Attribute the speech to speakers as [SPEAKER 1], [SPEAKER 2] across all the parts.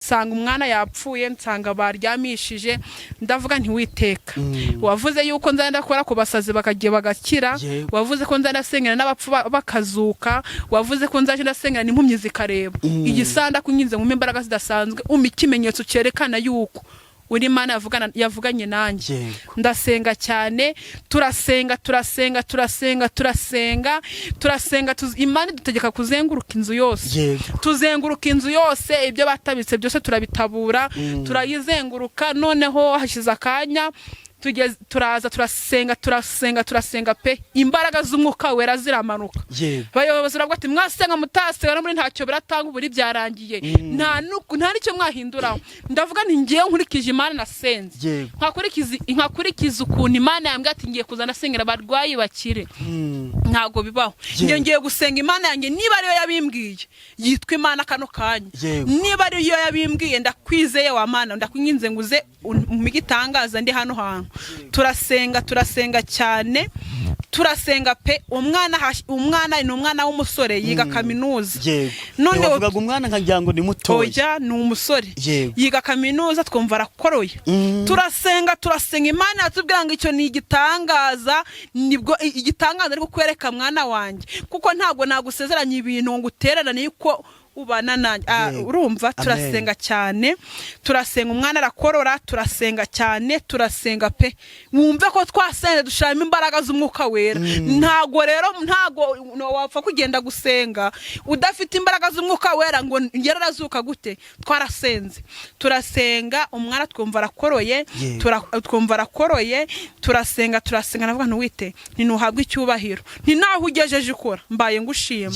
[SPEAKER 1] Nsanga umwana yapfuye, nsanga baryamishije. Ndavuga nti: "Witeka, wavuze yuko nzajya ndakora ku basazi bakagiye bagakira, wavuze ko nzajya ndasengera n'abapfu bakazuka, wavuze ko nzajya ndasengera n'impumyi zikareba. Igisanda kunyinze mu imbaraga zidasanzwe, umpa ikimenyetso cyerekana yuko uri Imana yavuganye nanjye." Ndasenga cyane, turasenga, turasenga, turasenga, turasenga, turasenga, Imana idutegeka kuzenguruka inzu yose. Tuzenguruka inzu yose, ibyo batabitse byose turabitabura, turayizenguruka. Noneho hashize akanya turaza, turasenga, turasenga, turasenga pe, imbaraga z'Umwuka Wera ziramanuka. Abayobozi baravuga ati: "Mwasenga mutasenga no muri ntacyo biratanga, ubu byarangiye, nta n'icyo mwahinduraho." Ndavuga nti: "Ngewe nkurikije Imana nasenze, nkakurikiza ukuntu Imana yambwiye ati ngiye kuza ndasengera abarwayi bakire, ntabwo bibaho. Njye ngiye gusenga Imana yanjye, niba ariyo yabimbwiye, yitwa Imana kano kanya, niba ariyo yabimbwiye, ndakwizeye wa Mana, ndakwinginze ngo uze umpe igitangaza ndi hano hantu." Turasenga, turasenga cyane, turasenga pe. Umwana ni umwana w'umusore, yiga kaminuza.
[SPEAKER 2] None wavugaga umwana nkagira ngo ni mutoya.
[SPEAKER 1] Oya, ni umusore, yiga kaminuza. Twumva arakoroye. Turasenga, turasenga, Imana yatubwira ngo icyo ni igitangaza, nibwo igitangaza ari kukwereka mwana wanjye, kuko ntabwo nagusezeranya ibintu ngo utererane yuko ubana nanjye. Urumva?
[SPEAKER 2] Amen.
[SPEAKER 1] Turasenga cyane, turasenga, umwana arakorora. Turasenga cyane, turasenga pe, wumve ko twasenze dushiramo imbaraga z'Umwuka Wera. Ntago rero, ntago wapfa kugenda gusenga udafite imbaraga z'Umwuka Wera ngo ngere arazuka gute. Twarasenze, turasenga, umwana twumva arakoroye. Twumva arakoroye, turasenga, turasenga. Navuga ntuwite ntinuhabwe icyubahiro, nti naho ugejeje ukora mbaye ngushima.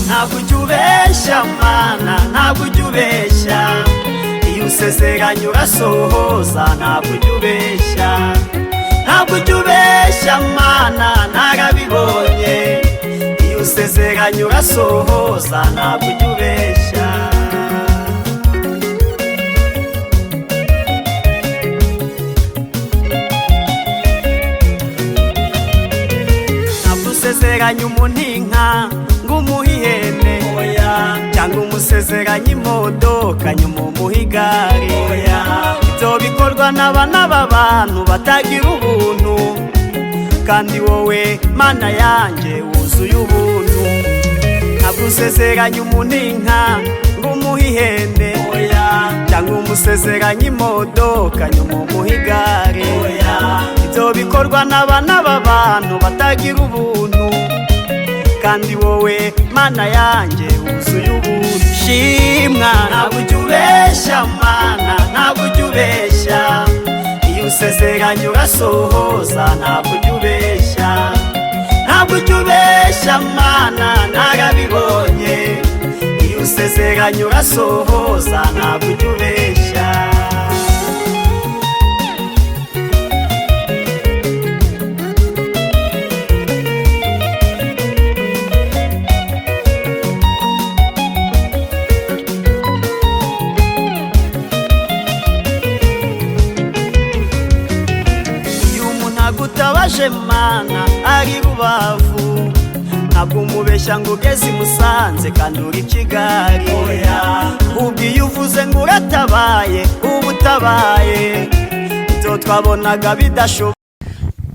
[SPEAKER 3] Ntabwo ujya ubeshya Mana, ntabwo ujya ubeshya. Iyo usezeranye urasohoza, ntabwo ujya ubeshya. Ntabwo ujya ubeshya Mana, narabibonye. Iyo usezeranye urasohoza, ntabwo ujya ubeshya. Ntabwo usezeranye umuntu inka ngo umuhe ihene, cyangwa umusezeranye imodoka nyuma umuhe igare. Ibyo bikorwa n'abana b'abantu batagira ubuntu, kandi wowe Mana yanjye wuzuye ubuntu. Ntabwo usezeranye umuntu inka ngo umuhe ihene, cyangwa umusezeranye imodoka nyuma umuhe igare. Ibyo bikorwa n'abana b'abantu batagira ubuntu, kandi wowe Mana yanjye wuzuye ubuntu. Shimwa, ntabwo ujya ubeshya Mana, ntabwo ujya ubeshya. Iyo usezeranye urasohoza, ntabwo ujya ubeshya. Ntabwo ujya ubeshya Mana, narabibonye. Iyo usezeranye urasohoza, ntabwo ujya ubeshya. Iyo umuntu agutabaje Mana ari Rubavu, ntabwo umubeshya ngo ugeze i Musanze kandi uri i Kigali. Ubwo iyo uvuze ngo uratabaye, uba utabaye. Ibyo twabonaga bidashoboka.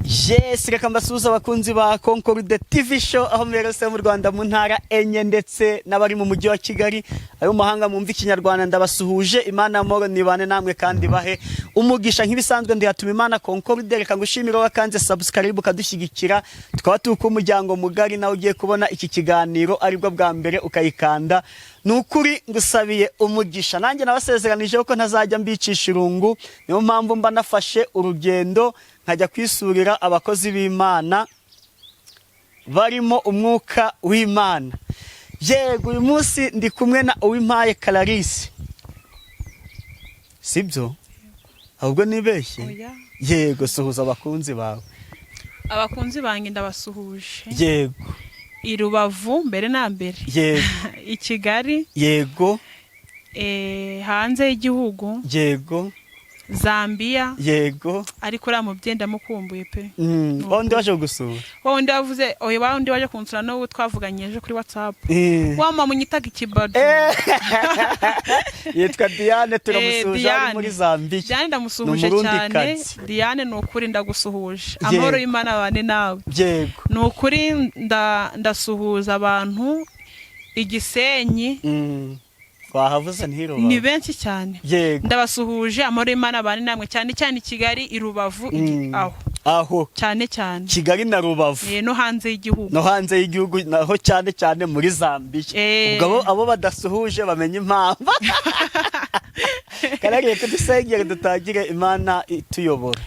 [SPEAKER 2] Yes, reka mbasuhuze abakunzi ba Concorde TV Show aho muherereye mu Rwanda mu ntara enye, ndetse n'abari mu mujyi wa Kigali, ayo mu mahanga mwumva ikinyarwanda, ndabasuhuje. Imana amahoro nibane namwe kandi bahe umugisha. Nk'ibisanzwe ndihatuma Imana Concorde. Reka ngushimire wakanze subscribe ukadushyigikira, tukaba turi umuryango mugari. Nawe ugiye kubona iki kiganiro aribwo bwa mbere ukayikanda, ni ukuri ngusabiye umugisha. Nanjye nabasezeranije ko ntazajya mbicisha irungu, niyo mpamvu mba nafashe urugendo nkajya kwisurira abakozi b'Imana barimo umwuka w'Imana. Yego, uyu munsi ndi kumwe na Uwimpaye Clarisse, sibyo? Ahubwo nibeshye?
[SPEAKER 1] Oya.
[SPEAKER 2] Yego, suhuza abakunzi bawe.
[SPEAKER 1] Abakunzi banjye ndabasuhuje. I Rubavu mbere na mbere.
[SPEAKER 2] Yego.
[SPEAKER 1] I Kigali.
[SPEAKER 2] Yego.
[SPEAKER 1] Hanze y'igihugu.
[SPEAKER 2] Yego.
[SPEAKER 1] Zambia.
[SPEAKER 2] Yego.
[SPEAKER 1] Ariko uriya mubyeyi ndamukumbuye pe.
[SPEAKER 2] Wa wundi waje kugusura?
[SPEAKER 1] Wa wundi wavuze, oya, wa wundi waje kunsura n'ubu twavuganye ejo kuri WhatsApp. Wa mama unyitaga ikibado.
[SPEAKER 2] Yitwa Diane, turamusuhuje, ari
[SPEAKER 1] Diane.
[SPEAKER 2] muri Zambia.
[SPEAKER 1] Diane, ndamusuhuje
[SPEAKER 2] Ni
[SPEAKER 1] cyane.
[SPEAKER 2] Umurundikazi.
[SPEAKER 1] Diane, ni ukuri ndagusuhuje, amahoro y'Imana abane nawe. Ni ukuri ndasuhuza abantu Igisenyi.
[SPEAKER 2] Wahavuze ntirubavu.
[SPEAKER 1] Ni benshi cyane. Ndabasuhuje, amahoro y'Imana abane namwe, cyane cyane i Kigali, i Rubavu, aho.
[SPEAKER 2] Aho.
[SPEAKER 1] Cyane cyane.
[SPEAKER 2] Kigali na Rubavu.
[SPEAKER 1] No hanze y'igihugu.
[SPEAKER 2] No hanze y'igihugu, naho cyane cyane muri Zambia. Ubwo abo badasuhuje bamenye impamvu. Karariye kudusengere, dutangire, Imana ituyobora.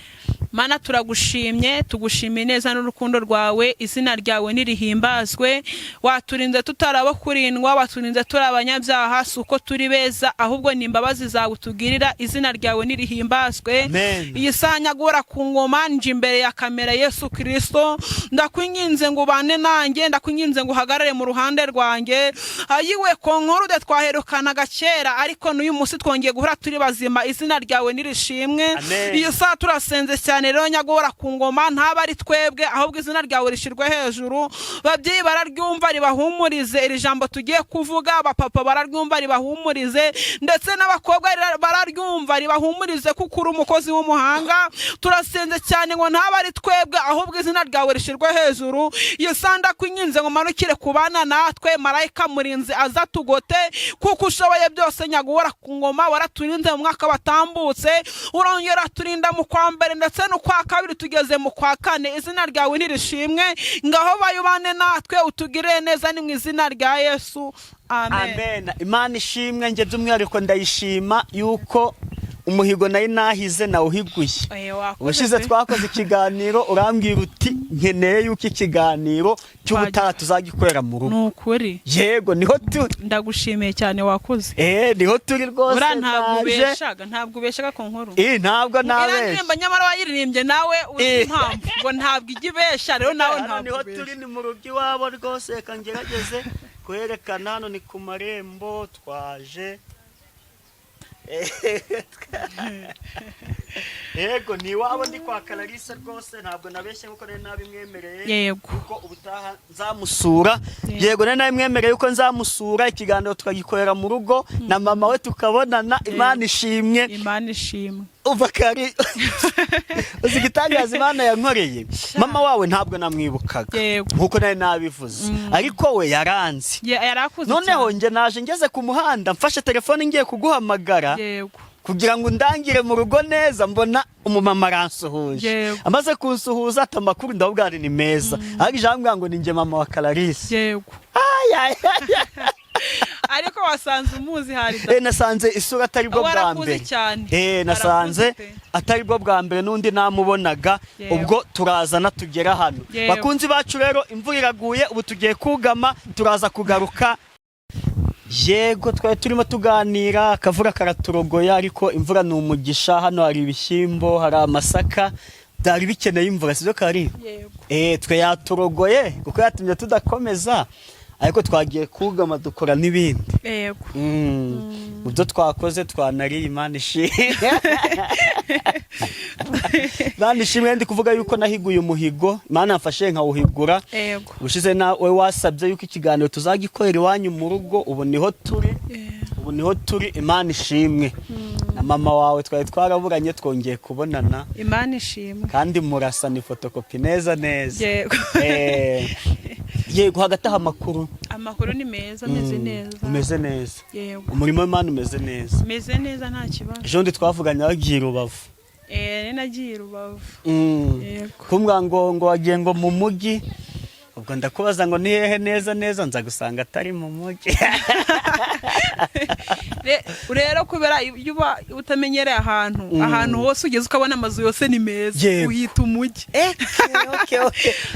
[SPEAKER 1] Mana, turagushimye, tugushimiye neza n'urukundo rwawe, izina ryawe nirihimbazwe. Waturinze tutaraba kurindwa, waturinze turi abanyabyaha, si uko turi beza, ahubwo ni imbabazi zawe utugirira, izina ryawe nirihimbazwe.
[SPEAKER 2] Amen.
[SPEAKER 1] Iyi saha nyagora ku ngoma, nje imbere ya kamera, Yesu Kirisito, ndakwinginze ngo ubane nanjye, ndakwinginze ngo uhagarare mu ruhande rwanjye. Ayiwe Concorde, twaherukanaga kera, ariko n'uyu munsi twongeye guhura turi bazima, izina ryawe nirishimwe.
[SPEAKER 2] Amen.
[SPEAKER 1] Iyi saha turasenze cyane rero, nyagora ku ngoma, ntaba ari twebwe, ahubwo izina ryawe rishyirwe hejuru. Babyeyi bararyumva ribahumurize iri jambo tugiye kuvuga, abapapa bararyumva ribahumurize, ndetse n'abakobwa bararyumva ribahumurize, kuko uri umukozi w'umuhanga. Turasenze cyane ngo ntaba ari twebwe, ahubwo izina ryawe rishyirwe hejuru. Iyo saha ndakwinginze ngo manukire kubana natwe, marayika murinzi aza tugote, kuko ushoboye byose. Nyaguhora ku ngoma, waraturinze mu mwaka watambutse, urongera turinda mu kwa mbere ndetse n'ukwa kabiri, tugeze mu kwa kane, izina ryawe ntirishimwe. Ngaho bayubane natwe, utugirire neza, ni mu izina rya Yesu, amen.
[SPEAKER 2] Amen. Imana ishimwe. Njye by'umwihariko ndayishima yuko umuhigo nari nahize nawuhiguye.
[SPEAKER 1] Wakoze
[SPEAKER 2] Ubushize
[SPEAKER 1] pe.
[SPEAKER 2] twakoze ikiganiro, urambwira uti nkeneye yuko ikiganiro cy'ubutaha tuzagikorera mu rugo.
[SPEAKER 1] Ni ukuri.
[SPEAKER 2] Yego, niho turi.
[SPEAKER 1] Ndagushimiye cyane, wakoze.
[SPEAKER 2] Niho turi rwose.
[SPEAKER 1] Buriya ntabwo
[SPEAKER 2] Naje.
[SPEAKER 1] ubeshaga, ntabwo ubeshaga ku nkuru.
[SPEAKER 2] Ntabwo
[SPEAKER 1] Iriya
[SPEAKER 2] nabesha.
[SPEAKER 1] ndirimbo nyamara wayiririmbye nawe uzi impamvu ngo ntabwo ijya ibesha, rero nawe
[SPEAKER 2] Hano
[SPEAKER 1] ntabwo
[SPEAKER 2] niho
[SPEAKER 1] ubesha.
[SPEAKER 2] turi, ni mu rugo iwabo rwose. Reka ngerageze kwerekana, hano ni ku marembo twaje. Yego, ni iwabo, ndi kwa Clarisse rwose, ntabwo nabeshye nkuko nari nabimwemereye. Kuko ubutaha nzamusura. Yego, nari nabimwemereye yuko nzamusura, ikiganiro tukagikorera mu rugo na mama we tukabonana. Imana ishimwe.
[SPEAKER 1] Imana ishimwe.
[SPEAKER 2] Uva kari, uzi igitangaza Imana yankoreye? Mama wawe ntabwo namwibukaga, nkuko nari nabivuze, ariko we yaranzi.
[SPEAKER 1] Yari akuze
[SPEAKER 2] Noneho
[SPEAKER 1] cyane.
[SPEAKER 2] njye naje ngeze ku muhanda, mfashe telefone ngiye kuguhamagara kugira ngo undangire mu rugo neza, mbona umumama aransuhuje. Amaze kunsuhuza ati amakuru, ndababwira ni meza, ariko ijambo ngo ni njye mama wa Clarisse. Ay, ay, ay.
[SPEAKER 1] Ariko wasanze umuzi hari da?
[SPEAKER 2] Nasanze isura atari bwo bwa
[SPEAKER 1] Warakuze
[SPEAKER 2] mbere.
[SPEAKER 1] cyane.
[SPEAKER 2] Nasanze
[SPEAKER 1] Warakuze pe.
[SPEAKER 2] atari bwo bwa mbere, n'undi namubonaga. Ubwo turazana tugera hano. Bakunzi bacu rero, imvura iraguye, ubu tugiye kugama, turaza kugaruka. Yego, twari turimo tuganira, akavura karaturogoya, ariko imvura ni umugisha. Hano hari ibishyimbo, hari amasaka, byari bikeneye imvura, sibyo kari?
[SPEAKER 1] Yego.
[SPEAKER 2] Twe yaturogoye kuko yatumye tudakomeza, ariko twagiye kugama dukora n'ibindi. Mu byo twakoze twanariye. Imana ishimwe, Imana ishimwe. Ndi kuvuga yuko nahiguye umuhigo, Imana yamfashe nkawuhigura. Ubushize nawe wasabye yuko ikiganiro tuzagikorera iwanyu mu rugo, ubu niho turi. Ubu niho turi, Imana ishimwe. Na mama wawe twari twaraburanye, twongeye kubonana.
[SPEAKER 1] Imana ishimwe.
[SPEAKER 2] Kandi murasa, ni fotokopi neza neza. Yego, hagati aho amakuru?
[SPEAKER 1] Amakuru ni meza, ameze neza.
[SPEAKER 2] Umeze neza?
[SPEAKER 1] Yego.
[SPEAKER 2] Umurimo w'Imana umeze neza?
[SPEAKER 1] Meze neza, nta kibazo.
[SPEAKER 2] Ejo bundi twavuganye wagiye i Rubavu.
[SPEAKER 1] Nari nagiye i Rubavu. Yego.
[SPEAKER 2] Kumbwa ngo wagiye ngo mu mujyi, ubwo ndakubaza ngo ni hehe neza neza, nza gusanga atari mu mujyi.
[SPEAKER 1] Rero kubera iyo uba utamenyereye ahantu, ahantu hose ugeze ukabona amazu yose ni meza, uyita umujyi.
[SPEAKER 2] Okay.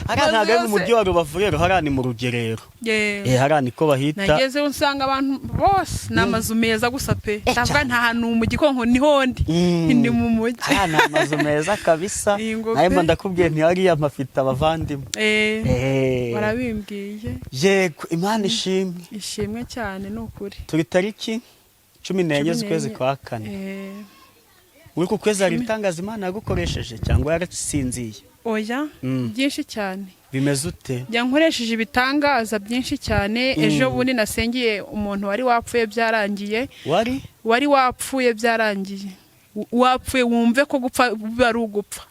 [SPEAKER 2] Hariya
[SPEAKER 1] Amazu
[SPEAKER 2] ntabwo ari mu
[SPEAKER 1] yose-
[SPEAKER 2] mujyi wa Rubavu rero, hariya ni mu Rugerero. Hariya niko bahita.
[SPEAKER 1] Nagezeyo nsanga abantu bose ni amazu meza gusa pe. Ndavuga
[SPEAKER 2] Cyane.
[SPEAKER 1] nta hantu mu Gikonko niho ndi. Ndi mu mujyi.
[SPEAKER 2] Hariya ni amazu meza kabisa.
[SPEAKER 1] Iyi ngo
[SPEAKER 2] Nawe
[SPEAKER 1] pe.
[SPEAKER 2] mba ndakubwiye nti hariya mpafite abavandimwe.
[SPEAKER 1] Warabimbwiye.
[SPEAKER 2] Yego, Imana ishimwe.
[SPEAKER 1] Ishimwe cyane ni ukuri.
[SPEAKER 2] Turi tariki 14
[SPEAKER 1] 14.
[SPEAKER 2] z'ukwezi kwa kane. Muri uku kwezi hari ibitangaza Imana yagukoresheje cyangwa yarasinziye?
[SPEAKER 1] Oya, byinshi cyane.
[SPEAKER 2] Bimeze ute?
[SPEAKER 1] Njya nkoresheje ibitangaza byinshi cyane. Ejo bundi nasengeye umuntu wari wapfuye byarangiye.
[SPEAKER 2] Wari?
[SPEAKER 1] Wari wapfuye byarangiye. Wapfuye, wumve ko gupfa biba ari ugupfa.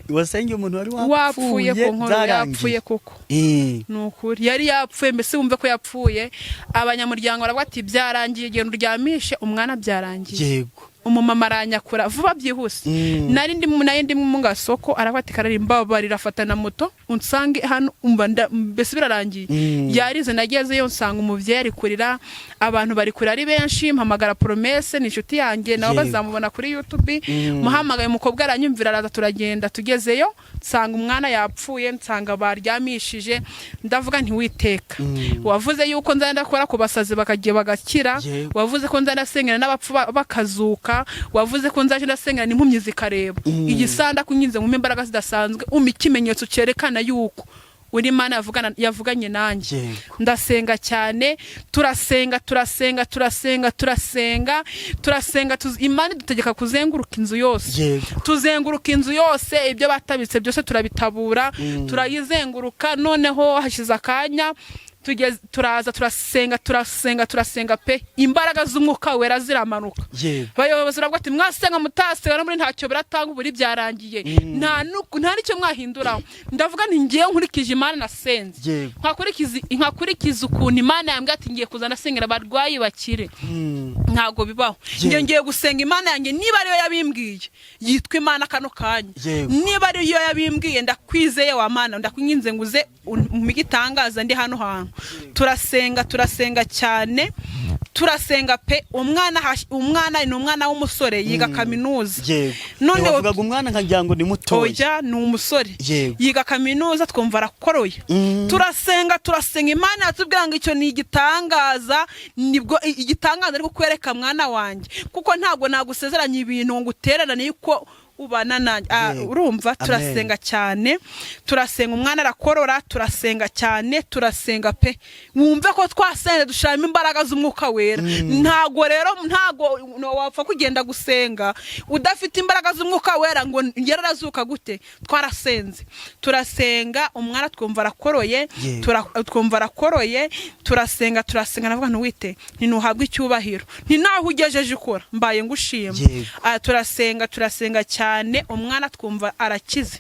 [SPEAKER 2] Wasengeye umuntu wari
[SPEAKER 1] wapfuye
[SPEAKER 2] wapfuye
[SPEAKER 1] ku nkoro
[SPEAKER 2] byarangiye?
[SPEAKER 1] Yapfuye koko. Ni ukuri yari yapfuye, mbese wumve ko yapfuye. Abanyamuryango baravuga ati: "Byarangiye, genda uryamishe umwana, byarangiye." Umumama aranyakura vuba byihuse. Nari ndi mu gasoko, aravuga ati: "Karari, mbabarira, afata na moto unsange hano." Umva mbese birarangiye. Yarize. Nagezeyo nsanga umubyeyi ari kurira, abantu bari kurira ari benshi. Mpamagara Promesse, ni inshuti yanjye nabo bazamubona kuri YouTube. Muhamagaye, umukobwa aranyumvira, araza, turagenda. Tugezeyo nsanga umwana yapfuye, nsanga baryamishije. Ndavuga nti: "Witeka, wavuze yuko nzajya ndakora ku basazi bakagiye bagakira, wavuze ko nzajya ndasengera n'abapfu bakazuka, wavuze ko nzajya ndasengera n'impumyi zikareba, igisanda kunyinze mu imbaraga zidasanzwe, umpa ikimenyetso cyerekana yuko uri Imana yavuganye nanjye." Ndasenga cyane, turasenga, turasenga, turasenga, turasenga, turasenga, Imana idutegeka kuzenguruka inzu yose. Tuzenguruka inzu yose, ibyo batabitse byose turabitabura, turayizenguruka. Noneho hashize akanya turaza, turasenga, turasenga, turasenga pe, imbaraga z'Umwuka Wera ziramanuka. Abayobozi baravuga ati: "Mwasenga mutasenga no muri ntacyo biratanga, ubu byarangiye, nta n'icyo mwahinduraho." Ndavuga nti: "Ngiye nkurikije Imana nasenze, nkakurikiza ukuntu Imana yambwiye ati ngiye kuza ndasengera abarwayi bakire, ntabwo bibaho." Njye ngiye gusenga Imana yanjye, niba ariyo yabimbwiye, yitwa Imana kano kanya, niba ariyo yabimbwiye, ndakwizeye wa Mana, ndakwinginze ngo uze umpe igitangaza ndi hano hantu. Turasenga, turasenga cyane, turasenga pe. Umwana ni umwana w'umusore, yiga kaminuza. None
[SPEAKER 2] Wavugaga umwana nkagira ngo ni mutoya.
[SPEAKER 1] Oya, ni umusore. Yiga kaminuza, twumva arakoroye. Turasenga, turasenga, Imana yatubwira ngo icyo ni igitangaza, nibwo igitangaza ari kukwereka mwana wanjye, kuko ntabwo nagusezeranya ibintu ngo utererane yuko ubana nanjye. Urumva?
[SPEAKER 2] Amen.
[SPEAKER 1] Turasenga cyane, turasenga, umwana arakorora. Turasenga cyane, turasenga pe, wumve ko twasenze dushiramo imbaraga z'Umwuka Wera. Ntago rero, ntago wapfa kugenda gusenga udafite imbaraga z'Umwuka Wera ngo yararazuka gute. Twarasenze, turasenga, umwana twumva arakoroye. Twumva arakoroye, turasenga, turasenga. Navuga ntuwite ntinuhabwe icyubahiro, nti naho ugejeje ukora mbaye ngushima. Turasenga, turasenga cyane, umwana twumva arakize,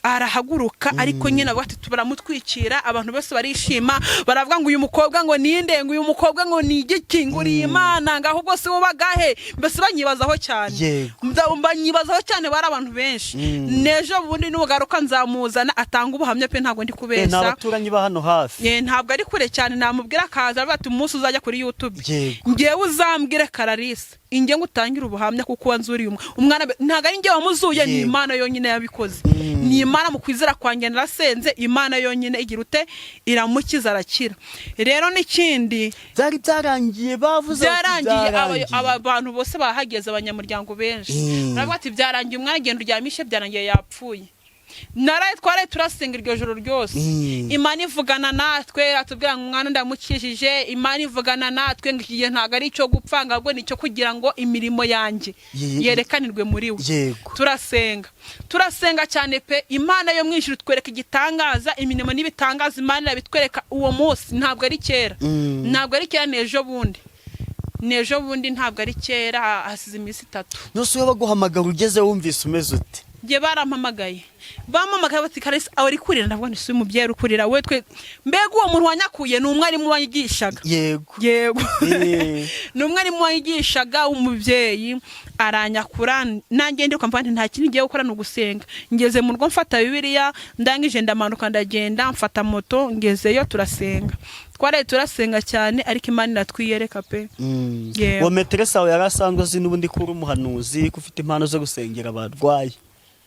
[SPEAKER 1] arahaguruka. Ariko nyine avuga ati baramutwikira, abantu bose barishima, baravuga ngo uyu mukobwa ngo ninde, ngo uyu mukobwa ngo ni igiki, ngo uri Imana, ngo ahubwo se wubagahe. Mbese banyibazaho cyane. Banyibazaho cyane, bari abantu benshi. N'ejo bundi nugaruka nzamuzana atanga ubuhamya pe, ntabwo ndi
[SPEAKER 2] Ni
[SPEAKER 1] kubeshya.
[SPEAKER 2] abaturanyi ba hano hafi.
[SPEAKER 1] Ntabwo ari kure cyane, namubwira akaza, aravuga ati umunsi uzajya kuri YouTube, ngewe uzambwire Kararisa, inge ngo utangire ubuhamya, kuko wanzuriye umwana ntabwo ari ngewe wamuzuye, ni Imana yonyine yabikoze. Ni Imana, mu kwizera kwanjye narasenze, Imana yonyine igira ute, iramukiza, arakira. Rero n'ikindi,
[SPEAKER 2] Byari byarangiye, bavuze bati
[SPEAKER 1] byarangiye.
[SPEAKER 2] Byarangiye.
[SPEAKER 1] Aba bantu bose bahageze, abanyamuryango benshi, baravuga ati: "Byarangiye, umwana agenda uryamishe, byarangiye, yapfuye." Naraye, twaraye turasenga iryo joro ryose. Imana ivugana natwe, atubwira ngo umwana ndamukijije. Imana ivugana natwe ngo iki gihe ntabwo ari icyo gupfa, ngo ahubwo ni icyo kugira ngo imirimo yanjye yerekanirwe muri we. Turasenga, turasenga cyane pe. Imana yo mu ijuru twereka igitangaza, imirimo n'ibitangaza Imana irabitwereka uwo munsi. Ntabwo ari kera, ntabwo ari kera, ni ejo bundi, ni ejo bundi, ntabwo ari kera, hasize iminsi 3.
[SPEAKER 2] Nose iyo baguhamagara ugeze wumvise umeze ute?
[SPEAKER 1] Njye barampamagaye, bampamagaye bati: "Karisi ari kurira." Ndavuga nti: "Si umubyeyi uri kurira we twe." Mbega uwo muntu wanyakuye ni umwarimu wanyigishaga. Yego. Ni umwarimu wanyigishaga w'umubyeyi, aranyakura, nanjye ndi ukamva nti nta kindi ngiye gukora, ni ugusenga. Ngeze mu rugo mfata Bibiliya, ndangije ndamanuka, ndagenda mfata moto, ngezeyo turasenga. Twaraye turasenga cyane, ariko Imana iratwiyereka pe. Yego.
[SPEAKER 2] Uwo maîtresse wawe yari asanzwe azi n'ubundi ko uri umuhanuzi, ko ufite impano zo gusengera abarwayi?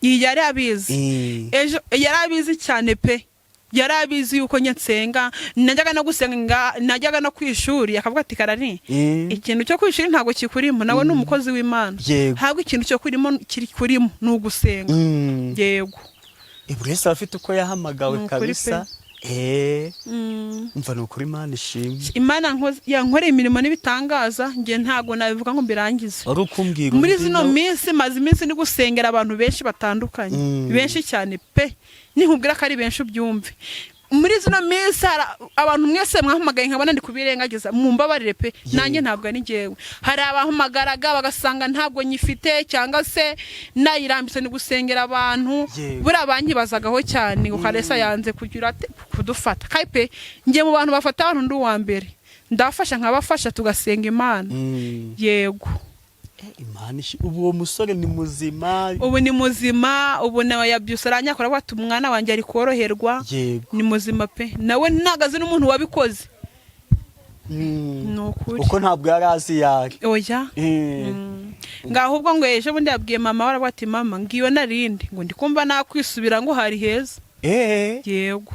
[SPEAKER 1] Iyi yari abizi. Ejo yari abizi cyane pe, yari abizi yuko njye nsenga. Najyaga no gusenga, najyaga no ku ishuri, akavuga ati: "Karari, ikintu cyo ku ishuri ntabwo kikurimo." Nawe ni umukozi w'Imana. Ntabwo ikintu cyo kurimo kiri kurimo, ni ugusenga. Yego.
[SPEAKER 2] Buri wese aba afite uko yahamagawe.
[SPEAKER 1] Ni ukuri.
[SPEAKER 2] Kabisa. Umva, ni ukuri, Imana ishimwe.
[SPEAKER 1] Imana yankoreye imirimo n'ibitangaza, njye ntabwo nabivuga ngo mbirangize.
[SPEAKER 2] Wari ukumbwira
[SPEAKER 1] Muri
[SPEAKER 2] undi
[SPEAKER 1] zino minsi, maze iminsi ndi gusengera abantu benshi batandukanye. Benshi cyane pe, ninkubwira ko ari benshi ubyumve. Muri zino minsi hari abantu mwese mwahamagaye nkabona ndi kubirengagiza, mumbabarire pe. Nanjye ntabwo ari njyewe. Hari abahamagaraga bagasanga ntabwo nyifite, cyangwa se nayirambitse ni gusengera abantu. Buriya banyibazagaho cyane ngo Karesa yanze kugira ate kudufata. Kandi pe, njye mu bantu bafata abantu ndi uwa mbere, ndafasha, nkabafasha, tugasenga Imana. Yego.
[SPEAKER 2] Imana ubu uwo musore ni muzima?
[SPEAKER 1] Ubu ni muzima, ubu nawe yabyuse aranyakora, avuga ati: "Umwana wanjye ari koroherwa." Ni muzima pe, nawe ntabwo azi n'umuntu wabikoze. Ni ukuri.
[SPEAKER 2] Kuko ntabwo yari azi yari.
[SPEAKER 1] Oya. Ngaho ubwo ngo ejo bundi yabwiye mama we, aravuga ati: "Mama, ngiyo narindi ngo ndi kumva nakwisubira ngo hari heza." Yego.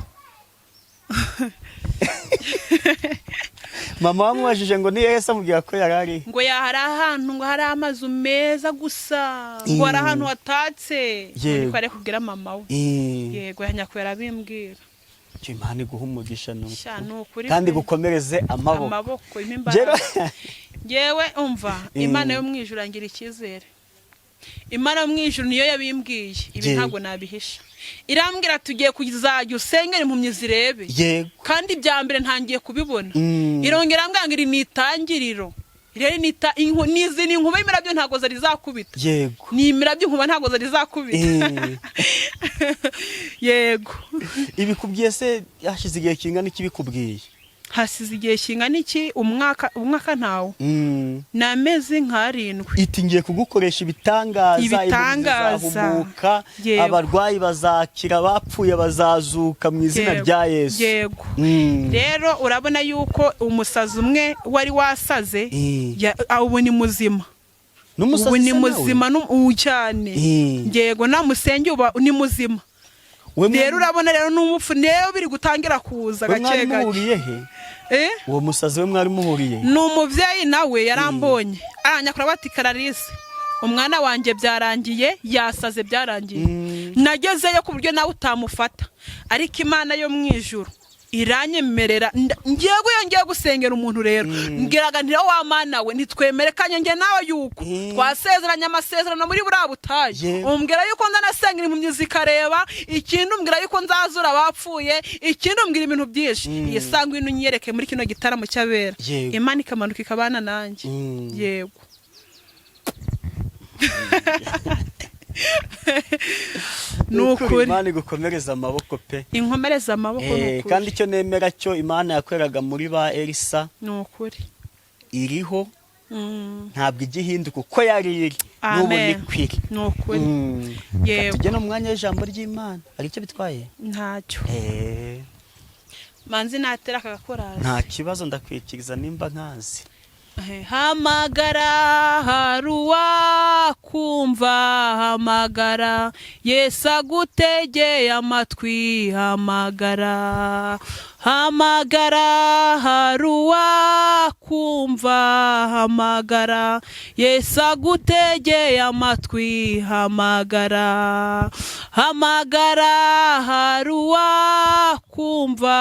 [SPEAKER 2] Mama wamubajije ngo ni yese, amubwira ko yari ari
[SPEAKER 1] Ngo hari ahantu ngo hari amazu meza gusa, ngo hari ahantu hatatse. Niko ari kubwira mama we. Yego, yanyakuye arabimbwira.
[SPEAKER 2] Icyo Imana iguha umugisha ni
[SPEAKER 1] Sha,
[SPEAKER 2] ukuri.
[SPEAKER 1] Ni ukuri
[SPEAKER 2] Kandi
[SPEAKER 1] pe.
[SPEAKER 2] gukomereze amaboko.
[SPEAKER 1] Amaboko imbaraga. Ngewe umva, Imana yo mu ijuru angira icyizere. Imana yo mu ijuru niyo yabimbwiye ibi. Ntabwo nabihisha. Irambwira tugiye kuzajya usengera impumyi zirebe. Kandi ibya mbere ntangiye kubibona. Irongera irambwira ngo iri ni itangiriro rero, nizi ni inkuba y'imirabyo, ntabwo zari zakubita. Ni imirabyo, inkuba ntabwo zari zakubita. Yego.
[SPEAKER 2] Ibikubwiye se hashize igihe kingana iki bikubwiye?
[SPEAKER 1] Hasize igihe kingana iki? Umwaka, umwaka ntawo. Ni amezi nk'arindwi.
[SPEAKER 2] Iti: "Ngiye kugukoresha ibitangaza, impumyi
[SPEAKER 1] Ibitangaza.
[SPEAKER 2] zizahumuka, abarwayi bazakira, abapfuye bazazuka mu izina rya Yesu."
[SPEAKER 1] Yego. Rero urabona yuko umusazi umwe wari wasaze, ubu ni muzima.
[SPEAKER 2] N'umusazi
[SPEAKER 1] Ubu ni
[SPEAKER 2] se nawe?
[SPEAKER 1] muzima ubu cyane. Yego, namusenge uba ni muzima.
[SPEAKER 2] We
[SPEAKER 1] Rero urabona rero n'umupfu rero biri gutangira kuza
[SPEAKER 2] we
[SPEAKER 1] gake
[SPEAKER 2] mwari
[SPEAKER 1] gake.
[SPEAKER 2] muhuriye he?
[SPEAKER 1] Eh?
[SPEAKER 2] Uwo musazi we mwari muhuriye?
[SPEAKER 1] Ni umubyeyi, nawe yarambonye, aranyakura bati: "Kararisi, umwana wanjye byarangiye, yasaze byarangiye." Nagezeyo ku buryo nawe utamufata, ariko Imana yo mu ijuru iranyemerera. Ngewe iyo ngiye gusengera umuntu rero, mbwiraga nti: "Wa Mana we, ntitwemere kanye njye nawe yuko twasezeranye amasezerano muri buriya butayu. Umbwira yuko nzanasengera impumyi zikareba, ikindi umbwira yuko nzazura abapfuye, ikindi umbwira ibintu byinshi. Iyi sangwa ino unyereke muri kino gitaramo cy'abera." Imana ikamanuka ikabana nanjye. Yego. Ni ukuri.
[SPEAKER 2] Imana igukomereza amaboko pe.
[SPEAKER 1] Inkomereza amaboko, ni ukuri.
[SPEAKER 2] Kandi icyo nemera cyo, Imana yakoreraga muri ba Elisa
[SPEAKER 1] Ni ukuri.
[SPEAKER 2] iriho. Ntabwo ijya ihinduka, uko yari iri n'ubu
[SPEAKER 1] Amen.
[SPEAKER 2] ni kwiri.
[SPEAKER 1] Ni ukuri. Yego.
[SPEAKER 2] Tujye no mu mwanya w'ijambo ry'Imana, hari icyo bitwaye?
[SPEAKER 1] Ntacyo. Manzi natera aka gakorasi.
[SPEAKER 2] Nta kibazo, ndakwikiriza nimba nkazi.
[SPEAKER 1] Hamagara, haruwa kumva. Hamagara, Yesu agutegeye amatwi. Hamagara, hamagara, haruwa kumva. Hamagara, Yesu agutegeye amatwi. Hamagara, hamagara, haruwa kumva.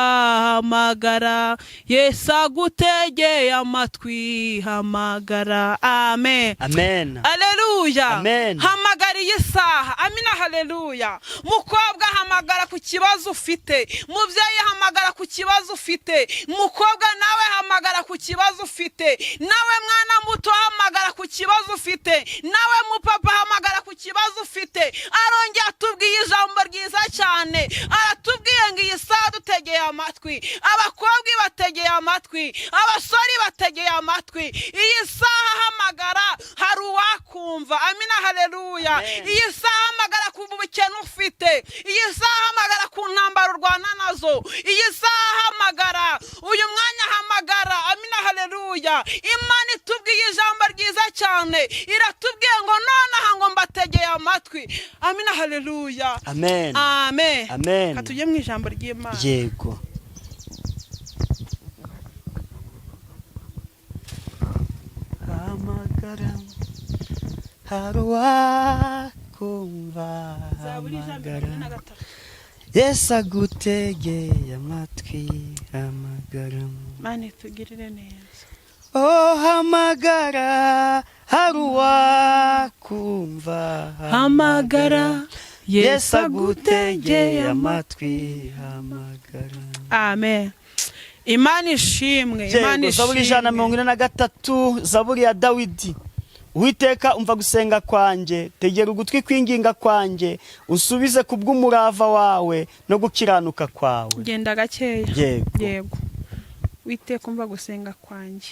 [SPEAKER 1] Hamagara, Yesu agutegeye amatwi. Hamagara. Amen.
[SPEAKER 2] Amen.
[SPEAKER 1] Aleluya.
[SPEAKER 2] Amen.
[SPEAKER 1] Hamagara iyi saha. Amina, haleluya. Mukobwa, hamagara ku kibazo ufite. Mubyeyi, hamagara ku kibazo ufite. Mukobwa nawe, hamagara ku kibazo ufite. Nawe mwana muto, hamagara ku kibazo ufite. Nawe mupapa, hamagara ku kibazo ufite. Arongera atubwiye ijambo ryiza cyane, aratubwiye ngo iyi saha dutegeye amatwi, abakobwa bategeye amatwi, abasore bategeye amatwi. Iyi saha hamagara, hari uwakumva. Amina, haleluya. Iyi saha hamagara ku bukene ufite. Iyi saha hamagara ku ntambaro urwana nazo. Iyi saha hamagara uyu mwanya. Haleluya. Imana itubwiye ijambo ryiza cyane, iratubwiye ngo nonaha ngo mbategeye amatwi. Amina, haleluya.
[SPEAKER 2] Amen.
[SPEAKER 1] Amen.
[SPEAKER 2] Amen.
[SPEAKER 1] Ka tujye mu ijambo ry'Imana.
[SPEAKER 2] Yego. Hamagara, hari uwakumva.
[SPEAKER 1] Zaburi ijana na
[SPEAKER 2] Hamagara,
[SPEAKER 1] 43.
[SPEAKER 2] Yesu agutegeye amatwi. Hamagara.
[SPEAKER 1] Mana itugirire neza.
[SPEAKER 2] Oh, hamagara, hari uwakumva.
[SPEAKER 1] Hamagara,
[SPEAKER 2] Yesu agutegeye amatwi. Hamagara.
[SPEAKER 1] Amen. Imana ishimwe, Imana
[SPEAKER 2] Yego, Zaburi ijana na
[SPEAKER 1] ishimwe.
[SPEAKER 2] 43, Zaburi ya Dawidi. Uwiteka, umva gusenga kwanjye, tegera ugutwi kwinginga kwanjye, unsubize ku bw'umurava wawe no gukiranuka kwawe.
[SPEAKER 1] Genda gakeya.
[SPEAKER 2] Yego.
[SPEAKER 1] Yego. Witeka, umva gusenga kwanjye.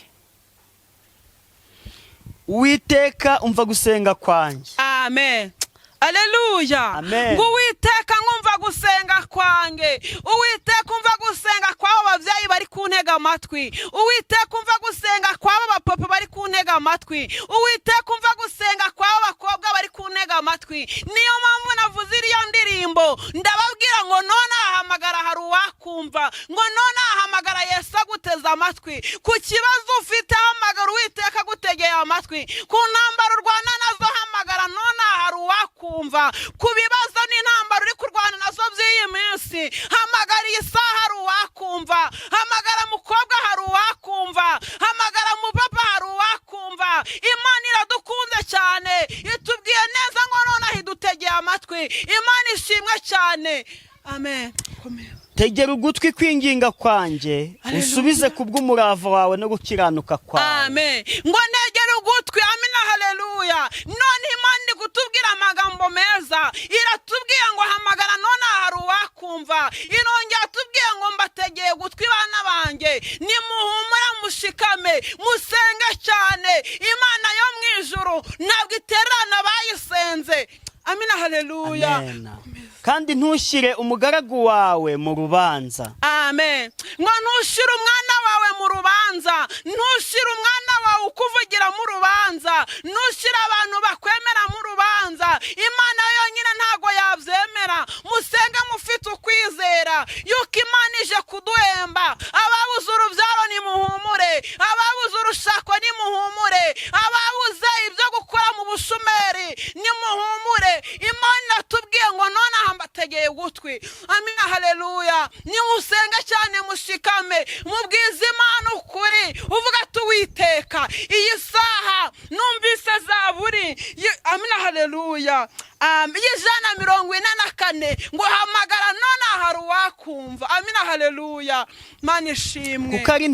[SPEAKER 2] Uwiteka, umva gusenga kwanjye.
[SPEAKER 1] Amen, aleluya.
[SPEAKER 2] Amen.
[SPEAKER 1] Ngo Uwiteka nkumva gusenga kwanjye. Uwiteka, umva gusenga kw'abo babyeyi bari kuntega amatwi. Uwiteka, umva gusenga kw'abo bapapa bari kuntega amatwi. Uwiteka, umva gusenga kw'abo bakobwa bari kuntega amatwi. Niyo mpamvu navuze iriya ndirimbo, ndababwira ngo none ahamagara, hari uwakumva. Ngo none ahamagara, Yesu aguteze amatwi. Ku kibazo ufite, hamagara, Uwiteka agutegeye amatwi. Ku ntambara urwana nazo, hamagara none hari uwakumva. Ku bibazo n'intambara uri kurwana nazo by'iyi minsi, hamagara iyi saha, hari uwakumva. Hamagara mukobwa, hari uwakumva. Hamagara mupapa, hari uwakumva. Imana iradukunze cyane, itubwiye neza ngo nonaha idutegeye amatwi. Imana ishimwe cyane. Amen. Komera.
[SPEAKER 2] Tegera ugutwi kwinginga kwanjye.
[SPEAKER 1] Haleluya.
[SPEAKER 2] Usubize ku bw'umurava wawe no gukiranuka kwawe.
[SPEAKER 1] Amen. Ngo negere ugutwi. Amina, haleluya. None Imana iri kutubwira amagambo meza, iratubwiye ngo hamagara none hari uwakumva. Irongera atubwiye ngo mbategeye ugutwi, bana banjye, nimuhumure, mushikame, musenge cyane. Imana yo mu ijuru ntabwo itererana abayisenze. Amina, haleluya.
[SPEAKER 2] Amen. Kandi ntushyire umugaragu wawe mu rubanza.
[SPEAKER 1] Amen. Ngo ntushyire umwana wawe mu rubanza, ntushyire umwana wawe ukuvugira mu rubanza, ntushyire abantu bakwemera mu rubanza. Imana yonyine ntabwo yabyemera. Musenge mufite ukwizera yuko Imana ije kuduhemba. Ababuze urubyaro, nimuhumure. Ababuze urushako, nimuhumure. Ababuze ibyo gukora mu bushomeri, nimuhumure. Imana iratubwiye ngo nonaha mbategeye ugutwi. Amina, haleluya. Nimusenge cyane, mushikame, mubwize Imana ukuri, uvuga ati: "Uwiteka, iyi saha numvise Zaburi amina, haleluya, y'144 ngo hamagara none hari uwakumva." Amina, haleluya. Mana ishimwe.
[SPEAKER 2] Kuko ari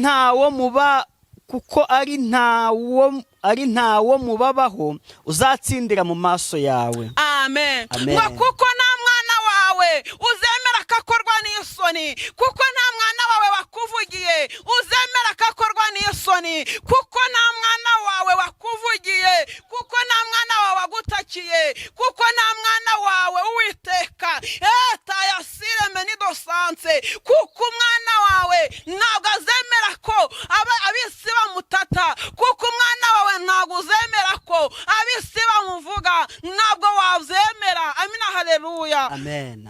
[SPEAKER 2] ntawo mubabaho uzatsindira mu maso yawe.
[SPEAKER 1] Amen.
[SPEAKER 2] Amen.
[SPEAKER 1] Ngo kuko nta mwana wawe uzemera ko akorwa n'isoni, kuko nta mwana wawe wakuvugiye uzemera ko akorwa n'isoni, kuko nta mwana wawe wakuvugiye, kuko nta mwana wawe wagutakiye, kuko nta mwana wawe, Uwiteka etayasire menidosanse, kuko umwana wawe ntabwo azemera ko ab'isi bamutata, kuko umwana wawe ntabwo uzemera ko ab'isi bamuvuga, ntabwo wabyemera. Amina, haleluya.
[SPEAKER 2] Amen.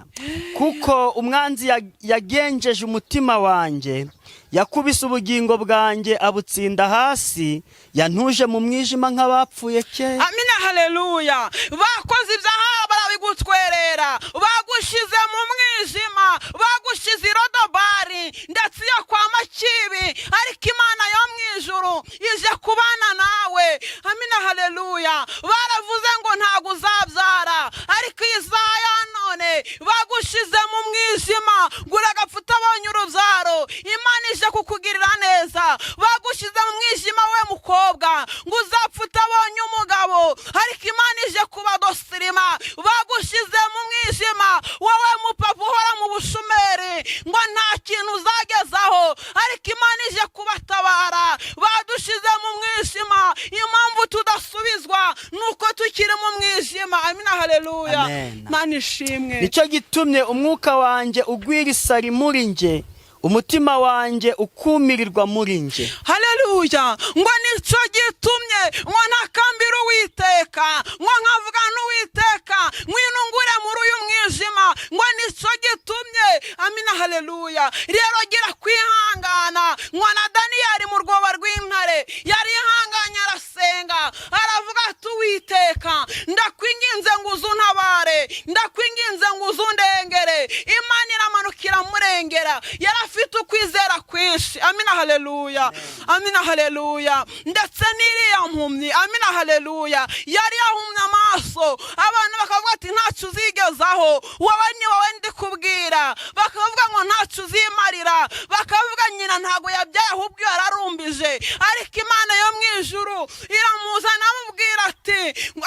[SPEAKER 2] Kuko umwanzi yagenjeje umutima wanjye, yakubise ubugingo bwanjye abutsinda hasi, yantuje mu mwijima nk'abapfuye kera.
[SPEAKER 1] Amina, haleluya. Bakoze ibyaha, barabigutwerera, bagushize mu mwijima, bagushize irodobari ndetse iyo kwa Makibi, ariko Imana yo mu ijuru ije kubana nawe. Amina, haleluya. Baravuze ngo ntabwo uzabyara, ariko iyi saha ya none bagushize mu mwijima ngo uragapfa utabonye urubyaro, Imana ije kukugirira neza. Bagushize mu mwijima, we mukobwa, ngo uzapfa utabonye umugabo, ariko Imana ije kubadosirima. Bagushize mu mwijima, wowe mupapa uhora mu bushomeri, ngo nta kintu uzagezaho, ariko Imana ije kubatabara. Badushize mu mwijima, impamvu tudasubizwa ni uko tukiri mu mwijima. Amina, haleluya.
[SPEAKER 2] Amen.
[SPEAKER 1] Imana ishimwe.
[SPEAKER 2] Nicyo gitumye umwuka wanjye ugwira isari muri njye. Umutima wanjye ukumirirwa muri nje.
[SPEAKER 1] Haleluya! Ngo nicyo gitumye ngo ntakambira Uwiteka, ngo nkavuga n'Uwiteka, ngwinungure muri uyu mwijima. Ngo nicyo gitumye. Amina, haleluya! Rero gira kwihangana. Ngo na Daniyeli mu rwobo rw'intare yari ihanganye, arasenga, aravuga ati: "Uwiteka, ndakwinginze ngo uze untabare, ndakwinginze ngo uze undengere." Imana iramanukira murengera. Yari afite ukwizera kwinshi. Amina, haleluya! Amina, haleluya! Ndetse n'iriya mpumyi, amina, haleluya, yari yahumye amaso, abantu bakavuga ati: "Ntacyo uzigezaho wowe, ni wowe ndi kubwira." Bakavuga ngo: "Ntacyo uzimarira." Bakavuga: "Nyina ntabwo yabyaye, ahubwo yararumbije." Ariko Imana yo mu ijuru iramuzana, amubwira ati,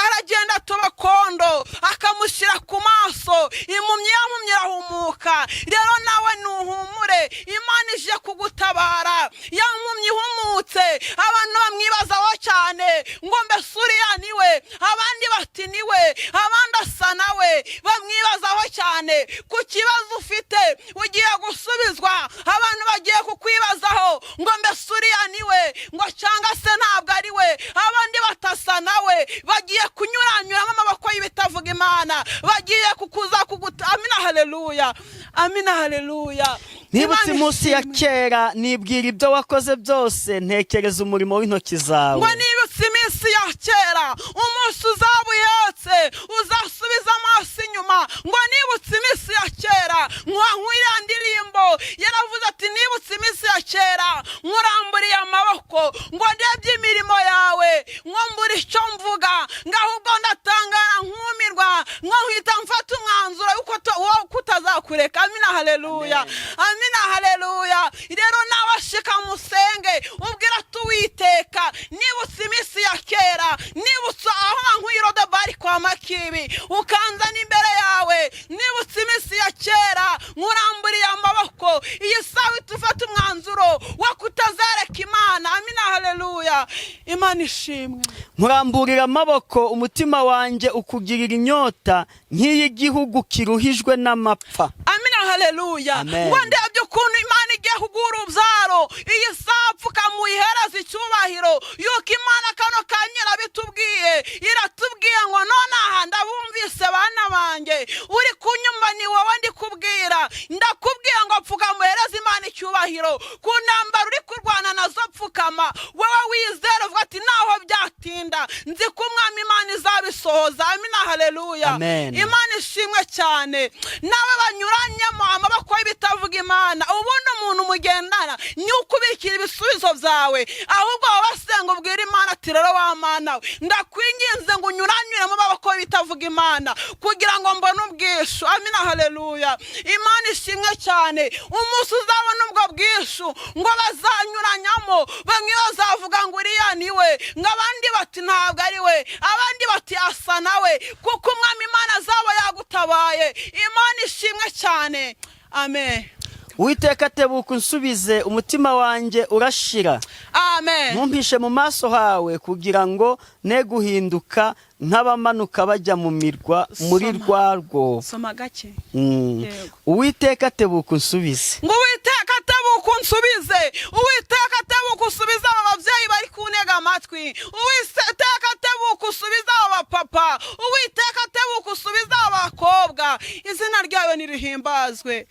[SPEAKER 1] aragenda atoba kondo, akamushyira ku maso, impumyi yampumyi irahumuka. Rero nawe nuhumure, Imana ije kugutabara. Ya mpumyi ihumutse, abantu bamwibazaho cyane ngo: "Mbese uriya niwe?" Abandi bati: "Niwe." Abandi: "Asa nawe." Bamwibazaho cyane. Ku kibazo ufite ugiye gusubizwa. Abantu bagiye kukwibazaho ngo: "Mbese uriya niwe?" Ngo cyangwa se ntabwo ari we. Abandi batasa nawe. Bagiye kunyuranyuramo amaboko y'ibitavuga Imana, bagiye kukuza kuguta. Amina, haleluya! Amina, haleluya!
[SPEAKER 2] Nibutse
[SPEAKER 1] Imana
[SPEAKER 2] iminsi ya
[SPEAKER 1] ishimwe.
[SPEAKER 2] kera, nibwira ibyo wakoze byose, ntekereza umurimo w'intoki zawe.
[SPEAKER 1] Ngo nibutse iminsi ya kera. Umunsi uzaba uhetse uzasubiza amaso inyuma ngo: "Nibutse iminsi ya kera." Nka ndirimbo yaravuze ati: "Nibutse iminsi ya kera, nkuramburiye amaboko, ngo ndebye imirimo yawe, ngo mbura icyo mvuga, ngo ahubwo ndatangara nkumirwa, ngo nkita mfata umwanzuro yuko wo kutazakureka." Amina, haleluya! Amina, haleluya! Rero nawe ashika musenge, ubwira ati: "Uwiteka, nibutse iminsi ya kera, nibutse aho wankuye Rodebari kwa Makibi, ukanzana imbere yawe. Nibutse iminsi ya kera, nkuramburiye amaboko." Iyi saha uhita ufata umwanzuro wo kutazareka Imana. Amina, haleluya! Imana ishimwe.
[SPEAKER 2] Nkuramburira amaboko, umutima wanjye ukugirira inyota nk'iy'igihugu kiruhijwe n'amapfa.
[SPEAKER 1] Amina, haleluya!
[SPEAKER 2] Amen.
[SPEAKER 1] Ngo ndebye ukuntu Imana igiye kuguha urubyaro. Iyi saha pfukamuyihereza icyubahiro, yuko Imana kano kanya irabitubwiye, iratubwiye ngo: "Nonaha ndabumvise, bana banjye." Uri kunyumva, ni wowe ndi kubwira. Ndakubwiye ngo pfukamuhereze Imana icyubahiro ku ntambara uri kurwana nazo. Pfukama wowe wizere, uvuga ati: "Naho byatinda, nzi ko Umwami Imana izabisohoza." Amina, haleluya!
[SPEAKER 2] Amen.
[SPEAKER 1] Imana ishimwe cyane. Nawe banyuranyemo amaboko y'ibitavuga Imana. Ubundi umuntu mugendana ni ukubikira ibisubizo byawe, ahubwo wowe wasenga, ubwira Imana ati: "Rero wa Mana we, ndakwinginze ngo unyuranyure mu maboko y'ibitavuga Imana kugira ngo mbone ubwishu." Amina, haleluya! Imana ishimwe cyane. Umunsi uzabona ubwo bwishu, ngo bazanyuranyamo, bamwe bazavuga ngo: "Uriya ni we," ngo abandi bati: "Ntabwo ari we," abandi bati: "Asa nawe," kuko Umwami Imana azaba yagutabaye. Imana ishimwe cyane. Amen.
[SPEAKER 2] Uwiteka, tebuka unsubize, umutima wanjye urashira.
[SPEAKER 1] Amen.
[SPEAKER 2] Ntumpishe mu maso hawe, kugira ngo ne guhinduka nk'abamanuka bajya mu mirwa muri
[SPEAKER 1] Soma.
[SPEAKER 2] rwa rwobo.
[SPEAKER 1] Soma gake. Yego.
[SPEAKER 2] Uwiteka, tebuka unsubize.
[SPEAKER 1] Ngo: "Uwiteka, tebuka unsubize." Uwiteka, tebuka usubize aba babyeyi bari kuntega amatwi. Uwiteka, tebuka usubize aba bapapa. Uwiteka, tebuka usubize aba bakobwa. Izina ryawe nirihimbazwe.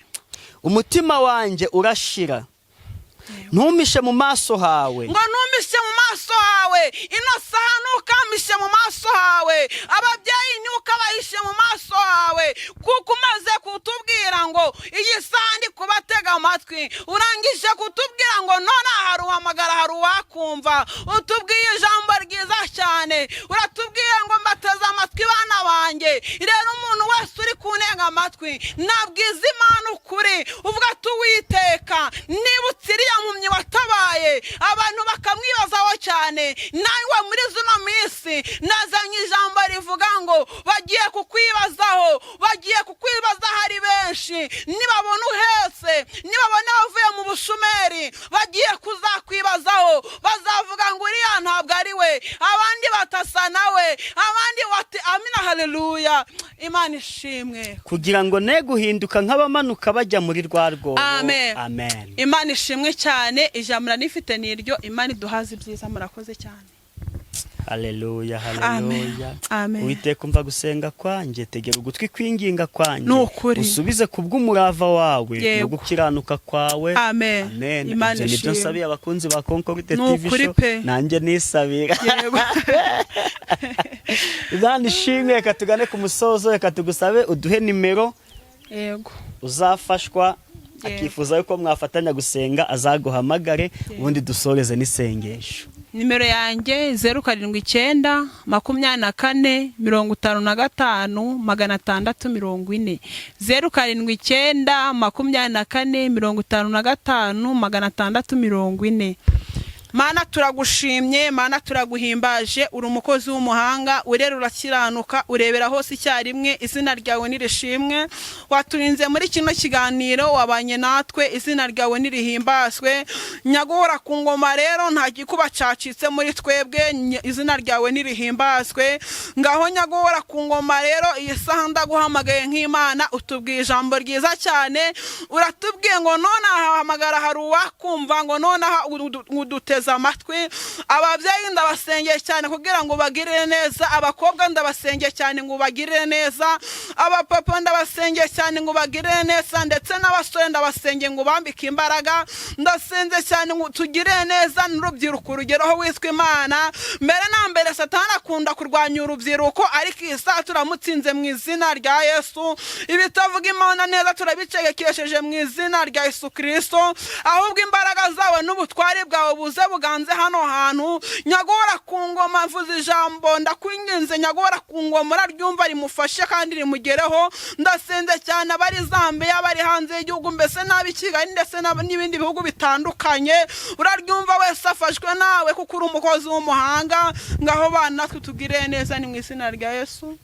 [SPEAKER 2] Umutima wanjye urashira, ntumpishe mu maso hawe.
[SPEAKER 1] Ngo ntumpishe mu maso hawe. Ino saha ntukampishe mu maso hawe. Ababyeyi, ntukabahishe mu maso hawe, kuko umaze kutubwira ngo iyi saha ndi kubatega amatwi. Urangije kutubwira ngo none hari uhamagara, hari uwakumva. Utubwiye ijambo ryiza cyane, uratubwiye ngo: "Mbateze amatwi, bana banjye." Rero umuntu wese uri kuntega amatwi, nabwiza Imana ukuri, uvuga ati: "Uwiteka, nibutse iriya mpumyi watabaye, abantu bakamwibazaho cyane." Nawe muri zino minsi nazanye ijambo rivuga ngo bagiye kukwibazaho, bagiye kukwibazaho ari benshi. Nibabona uhetse, nibabona bavuye mu bushumeri bagiye kuzakwibazaho, bazavuga ngo uriya ntabwo ari we, abandi batasa nawe, abandi bati amina, haleluya, Imana ishimwe.
[SPEAKER 2] Kugira ngo ne guhinduka nk'abamanuka bajya muri rwa rwobo.
[SPEAKER 1] Amen.
[SPEAKER 2] Amen.
[SPEAKER 1] Imana ishimwe cyane. Ijambo nanifite ni iryo. Imana iduhaze ibyiza. Murakoze cyane.
[SPEAKER 2] Haleluya.
[SPEAKER 1] Amen.
[SPEAKER 2] Haleluya.
[SPEAKER 1] Amen.
[SPEAKER 2] Uwiteka, umva gusenga kwanjye, tegera ugutwi kwinginga kwanjye,
[SPEAKER 1] Ni ukuri.
[SPEAKER 2] usubize kubw'umurava wawe no gukiranuka kwawe.
[SPEAKER 1] Amen.
[SPEAKER 2] Amen.
[SPEAKER 1] Imana
[SPEAKER 2] Ibyo nibyo
[SPEAKER 1] ishimwe.
[SPEAKER 2] nsabiye abakunzi ba Concorde
[SPEAKER 1] Ni
[SPEAKER 2] TV
[SPEAKER 1] ukuri
[SPEAKER 2] Show.
[SPEAKER 1] pe.
[SPEAKER 2] Nanjye nisabira.
[SPEAKER 1] Yego.
[SPEAKER 2] Imana ishimwe. Reka tugane ku musozo. Reka tugusabe uduhe nimero, uzafashwa akifuza yuko mwafatanya gusenga azaguhamagare, ubundi dusoreze n'isengesho.
[SPEAKER 1] Nimero yanjye 079 24 55 640. 079 24 55 640. Mana, turagushimye. Mana, turaguhimbaje. Uri umukozi w'umuhanga, urera, urakiranuka, urebera hose icyarimwe. Izina ryawe nirishimwe. Waturinze muri kino kiganiro, wabanye natwe, izina ryawe nirihimbazwe. Nyaguhora ku ngoma, rero nta gikuba cacitse muri twebwe, izina ryawe nirihimbazwe. Ngaho nyaguhora ku ngoma, rero iyi saha ndaguhamagaye nk'Imana. Utubwiye ijambo ryiza cyane, uratubwiye ngo nonaha hamagara hari uwakumva, ngo nonaha uduteze amatwi. Ababyeyi ndabasengeye cyane kugira ngo bagirire neza, abakobwa ndabasengeye cyane ngo bagirire neza, abapapa ndabasengeye cyane ngo bagirire neza, ndetse n'abasore ndabasengeye ngo bambike imbaraga. Ndasenze cyane ngo tugirire neza n'urubyiruko, urugero witwa Imana. Mbere na mbere Satani akunda kurwanya urubyiruko, ariko iyi saha turamutsinze mu izina rya Yesu. Ibitavuga Imana neza turabicegekesheje mu izina rya Yesu Kirisito. Ahubwo imbaraga zawe n'ubutwari bwawe buze buganze hano hantu. Nyagora ku ngoma, mvuze ijambo, ndakwinginze nyagora ku ngoma, uraryumva, rimufashe kandi rimugereho. Ndasenze cyane abari Zambiya, abari hanze y'igihugu, mbese n'ab'i Kigali, ndetse n'ibindi bihugu bitandukanye, uraryumva wese afashwe nawe kuko uri umukozi w'umuhanga. Ngaho bana natwe tugire neza, ni mu izina rya Yesu.